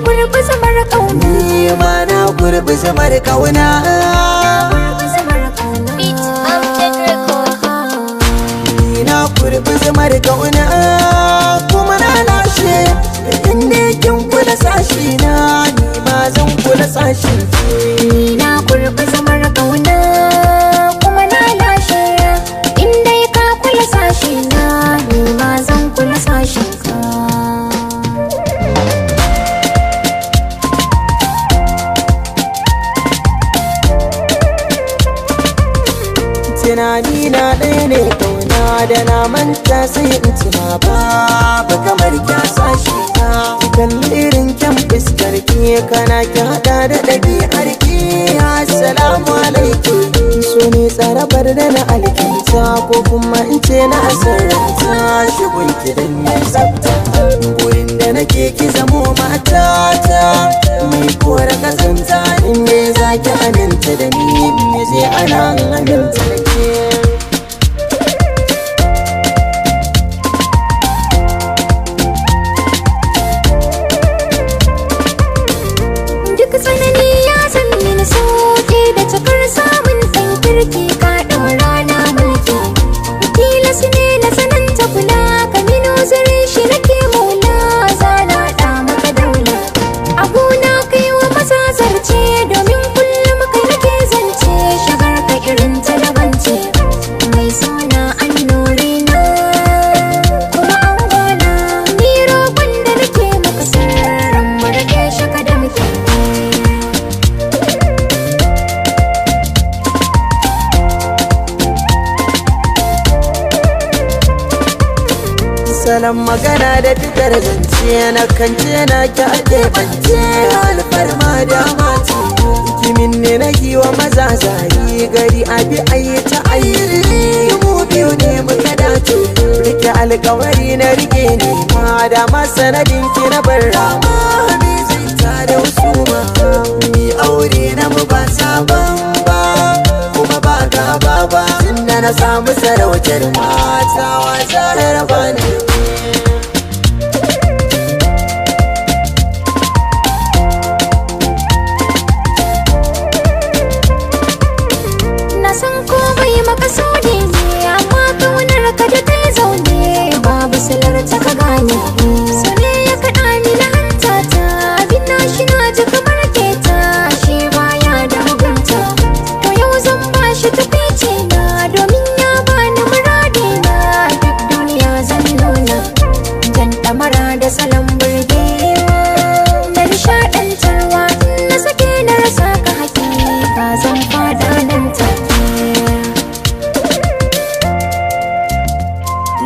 Kurbi zamar kauna. Ni ma na kurbi zamar kauna. Kurbi zamar kauna. Beat Amjad Record. Ni na kurbi zamar kauna kuma na lashe. Inda kin kula sashi na, ni ma zan kula sashin ki. Ni na kurbi zamar kauna kuma na lashe. In dai ka kula sashi na, ni ma zan kula sashin ka. Tunani na ɗaya ne kauna da na manta sai in tuna babu kamar kya sashi na. Kalli irin kyan fuskar ki, kana ki hada da ɗabi'ar ki. Assalamu alaikum. So ne tsarabar da na alkinta ko kuma in ce na asaranta. Shigun ki dan ya tsafta. Gurin da nake ki zamo matata mai kora kazanta. In ne za ki aminta da ni, me zai ana aminta da ke? Duk tsanani ya zan mini sauki da cikar samun ɗan kirki, ka ɗaura na mulki. Tilas ne na sananta kula ka mino zirin shi nake maula, zana ɗa maka daula. Abuna kai wa maza zarce domin kullum kai nake zance, shigar ka irin ta daban ce. Mai suna annuri na kuma an gona ni, roƙon da nake maka sirrin mu rage shi ka da muke. Salon magana da fitar zance na kance na ki ake bance, alfarma da mati. Kimin ne na giwa maza zari gari abi ayi ta ayi, mu biyu ne muka dace. Rike alkawari na rike ne ma da masanadin ki na bar rama. Mi zai ta da husuma, mi aure na mu ba sabon ba kuma ba gaba ba. Tunda na samu sarautar mata, wasa raba ni. Na san komai makasudi ne, amma kaunar ka da ta zaune babu silar ta ka gane. So ne ya kaɗa ni na hanta ta, abin na shi na ji kamar keta, shi baya da mugunta. To yau zan ba shi tukwici na domin ya bani muradi na, duk duniya zan nuna. Jan ɗamara da salon burgewa da nishaɗantarwa, in na sake na rasa ka hakika zan fada nan take.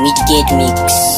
Midgate Mix.